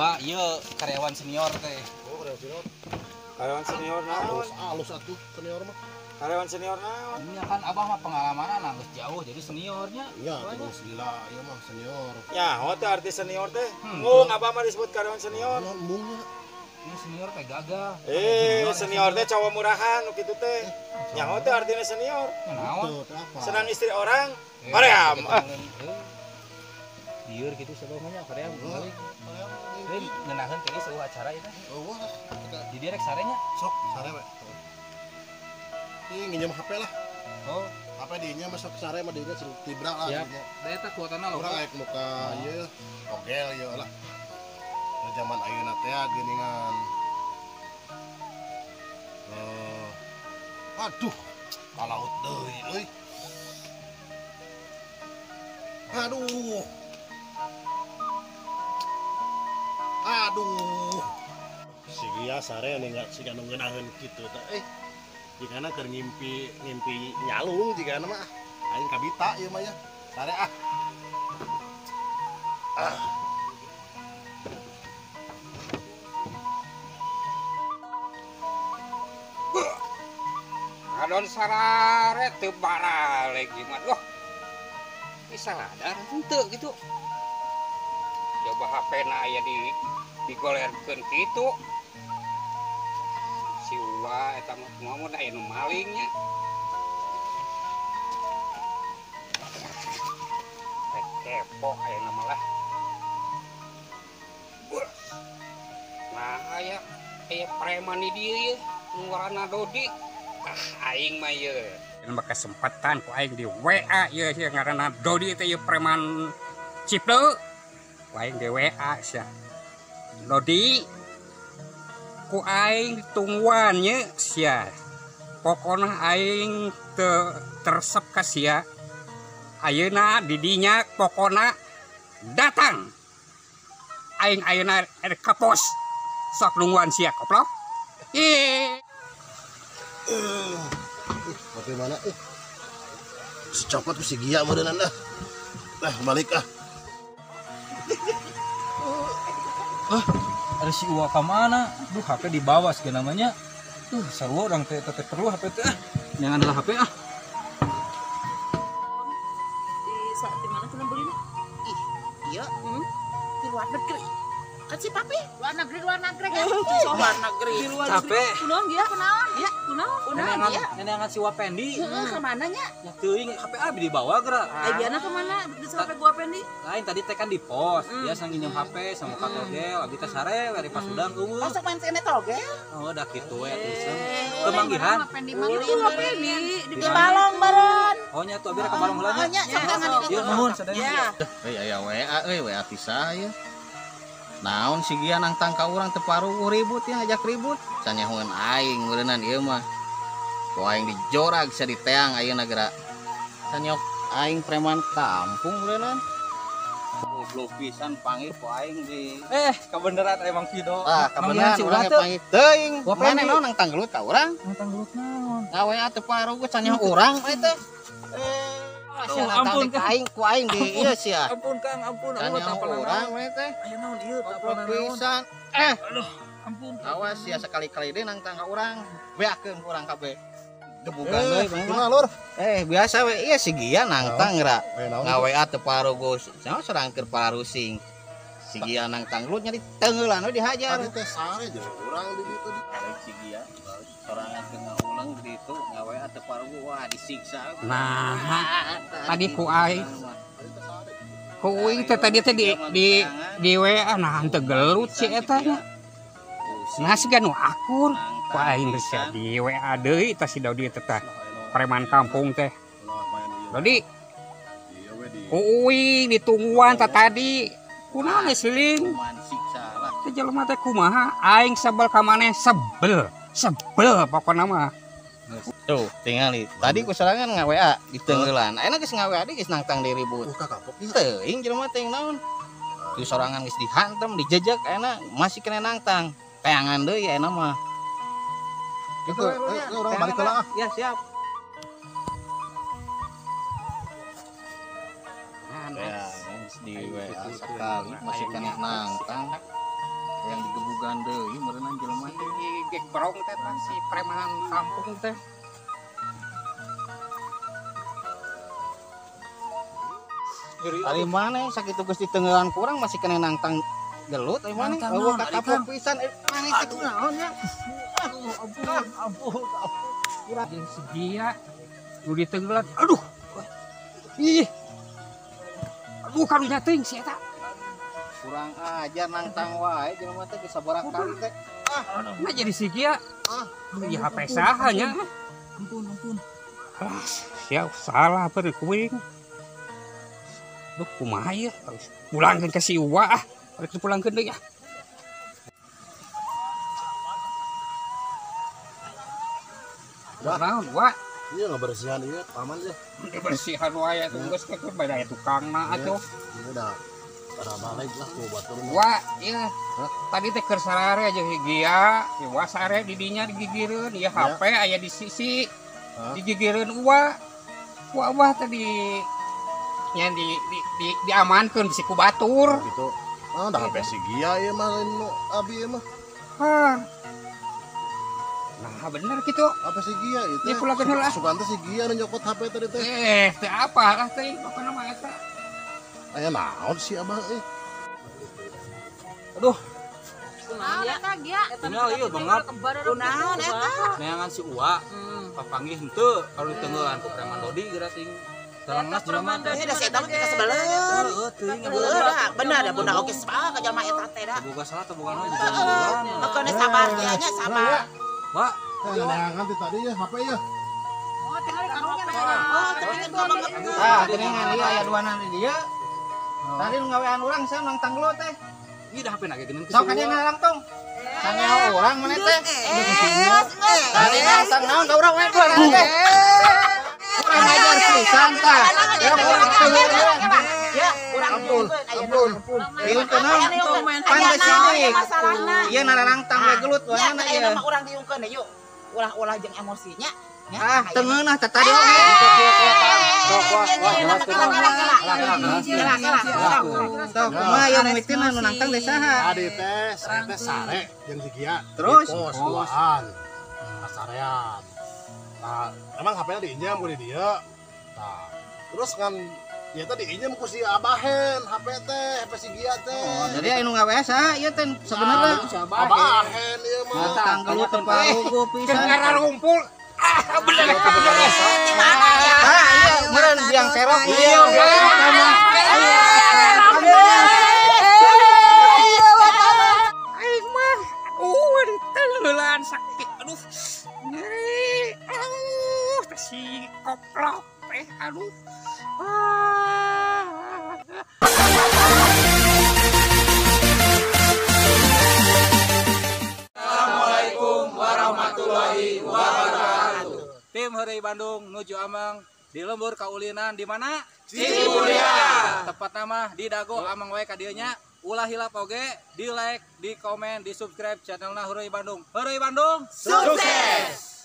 Wa ieu karyawan senior teh. Oh, karyawan senior. Karyawan senior naon? Alus atuh senior mah. Karyawan senior naon? Ini kan abah mah pengalamanna geus jauh jadi seniornya. Ya, terus gila ieu mah senior. Ya, oh teh arti senior teh. Ngung abah mah disebut karyawan senior. Embungnya. Ini senior teh gagah. Senior teh cowok murahan nu kitu teh. Nyaho teh artinya senior. Naon? Senang istri orang. Hoream. Lieur gitu sabahnya hoream balik. Deui ngeunaheun teh geus eueuh acara ieu teh. Eueuh lah. Di dieu rek sare nya. Sok sare we. Ih nginjem HP lah. Oh, HP dinya masuk sare mah dinya tibra lah dinya. Da eta kuotana loba. Urang aya muka ieu togel ieu lah. Zaman ayeuna teh geuningan. Aduh, ka laut deui euy. Aduh. Aduh. Si Gia sare nih siga nu ngeunaheun kitu teh. Jigana keur ngimpi nyalung jigana mah. Aing kabita ieu mah ya. Sare ah. Ah. Adon sarare teu barale gimana. Wah. Bisa sadar henteu gitu. Coba HP-na aya di digolerkeun kitu. Si Uwa eta mah kumaha mun aya nu maling nya. Rek kepo ayeuna mah lah. Nah, aya preman di dieu ieu nu ngaranna Dodi. Ah, aing mah ieu. Ini mah kesempatan ku aing di WA ieu sia ngaranna Dodi teh ieu preman Ciple. Ku aing di WA sia. Dodi ku aing ditungguan nya sia. Pokona aing teu teresep ka sia. Ayeuna di dinya pokona datang. Aing ayeuna rek ka pos. Sok nungguan sia koplok. Ih. Bagaimana? Si coklat ku si Gia meureunana. Lah balik ah. Ada si Uwa ka mana? Duh, HP dibawa segala namanya. Tuh, sarua urang teh teh perlu HP teh ah. Nyangan lah HP ah. Di saat di mana cenah beulina? Ih, iya. Di luar negeri. Kan si papi luar negeri kan? Luar negeri. Capek. Kunaon dia? Kunaon? Ya, kunaon? Kunaon dia? Neneangan si Wapendi. Heeh, ka mana nya? Ya teuing HP abi dibawa geura. Ai biana ka mana? Di HP gua Pendi. Lain tadi teh kan di pos, dia sang nginjem HP sama ka togel, abi teh sare we pas udang eueuh. Oh, sok main kene togel? Oh, dah kitu we atuh iseng. Kemanggihan. Itu Wapendi di Balong baron. Oh nya tuh abi rek ka Balong heula nya. Sok tangan di ditu. Nuhun sadaya. Euy aya WA euy WA pisah ieu. Naon si Gia nangtang ka urang teu paruguh ribut ya ngajak ribut. Sanyahoeun aing meureunnan ieu mah. Ku aing dijorag sia diteang ayeuna geura. Sanyok aing preman kampung meureunnan. Goblok pisan panggil ku aing di kabeneran emang Kido. Ah, kabeneran urang panggil teuing. Mana naon nangtang gelut ka urang? Nangtang gelut naon? Ngawe teu paruguh sanyaho urang we teh. Aduh, ampun Kang, aing ku aing di ieu sia. Ampun Kang, ampun. Aku teu apal urang we teh. Aya naon ieu teu apal naon. Pisan. Aduh, ampun. Awas sia sekali-kali deui nangtang ka urang. Beakeun ku urang kabeh. Gebugan deui kumaha lur? Biasa we ieu si Gia nangtang geura. Nga-WA teu paruguh. Saha sorang keur parusing. Si Gia nangtang gelut nya diteungeulan we dihajar. Tadi teh sare jeung urang di ditu. Si Gia sorangan teu ngaulang di ditu nga-WA teu paruguh wah disiksa. Nah, tadi ku aing ku uing teh tadi teh di WA nah teu gelut si eta nya. Nah siga nu akur ku aing geus di WA deui tah si Dodi teh preman kampung teh. Dodi ku uing ditungguan tah tadi kunaon geus seling. Teh jelema teh kumaha aing sebel ka maneh sebel. Sebel pokona mah. Tuh, tingali. Tadi ku sorangan nga-WA diteungeulan. Ayeuna geus nga-WA deui geus nangtang deui ribut. Kapok ieu. Teuing jelema teh naon. Ku sorangan geus dihantem, dijejek ayeuna masih kena nangtang. Teangan deui ayeuna mah. Gitu, urang balik heula ah. Ya, siap. Ya, geus di WA sakali masih kena nangtang. Yang digebugan deui meureunnan jelema Si gek berong teh si preman kampung teh. Ari maneh sakitu geus ditenggelan kurang masih kena nangtang gelut ari maneh eueuh kakapok pisan maneh teh kunaon nya. Aduh ampun ampun ampun. Kurang jeung si Gia nu ditenggelan. Aduh. Ih. Aduh karunya teuing si eta. Kurang ajar nangtang wae jelema teh geus sabaraha kali teh. Ah, nah jadi si Gia. Ah, ieu HP saha nya. Ampun ampun. Alah, siap salah beureum kuing. Duh, kumaha ieu? Pulangkeun ka si Uwa ah. Rek dipulangkeun deui ah. Wah, naon, Wa? Iya ngabersihan ieu paman ieu. Bersihan wae atuh geus keur bada tukangna atuh. Ieu da pada balik lah ku batur. Wa, ieu. Tadi teh keur sarare aja si Gia, si Wa sare di dinya digigireun, ieu HP aya di sisi. Digigireun Uwa. Wa Wa tadi nya di diamankeun bisi ku batur. Gitu. Ah, dah HP si Gia ieu mah lain nu abi ieu mah. Hah. Nah, bener gitu. Apa si Gia itu? Ya pulangkeun heula. Sugan teh si Gia nu nyokot HP tadi teh. Teh apa lah teh pokona mah eta. Aya naon si abah euy? Aduh. Kunaon eta Gia? Tinggal ieu banget. Kunaon eta? Neangan si Uwa. Papanggih henteu kalau ditenggelan ku preman Dodi geura ting. Telengnas jelema teh. Da si eta mah teu kasebeleun. Heeh, teuing Heueuh, bener da bunda oge salah ka jelema eta teh da. Boga salah teh boga naon jalan. Makanya sabar dia nya sabar. Wah, neangan ti tadi ya HP ya. Oh, tinggal karunya. Oh, tepikeun ka banget. Ah, geuningan ieu aya duana di dieu. Tadi nu ngawean urang sa nangtang gelut teh. Ieu dah HP na ge geuning. Sok ka dieu ngarangtong. Sanyaho urang maneh teh. Tadi nangtang naon ka urang we dua teh. Kurang ajar pisan tah. Ya urang Ya, urang ampun. Ampun. Diungkeun naon? Pan geus sidik. Ieu nararangtang we gelut Nya, wae ayeuna ieu. mah urang diungkeun yuk. Ulah-ulah jeung emosinya. Ah, teu ngeunah teh tadi oge. Sok kumaha ieu mimitina nu nangtang teh saha? Tadi teh saya teh sare jeung si Gia. Terus? Di pos duaan. Kasarean. Nah, emang HP-nya diinjam ku di dieu. Nah, terus kan ya tadi diinjam ku si Abahen HP teh, HP si Gia teh. Oh, jadi anu ngawe saha ieu teh sebenarnya? Abahen ieu mah. Nangtang gelut teu paruguh pisan. Keur ngararumpul. Ah, bener bener. Di mana ya? Ah, iya, meureun biang serok. Iya, aing mah aduh ditenggelan sakit aduh nyeri aduh teh si koplok teh aduh. Assalamualaikum warahmatullahi wabarakatuh. Tim Heureuy Bandung nuju Amang di lembur kaulinan di mana? Ciburial. Tepat nama di Dago Amang wae ka dieu nya. Ulah hilap oge di like, di komen, di subscribe channelna Heureuy Bandung. Heureuy Bandung sukses.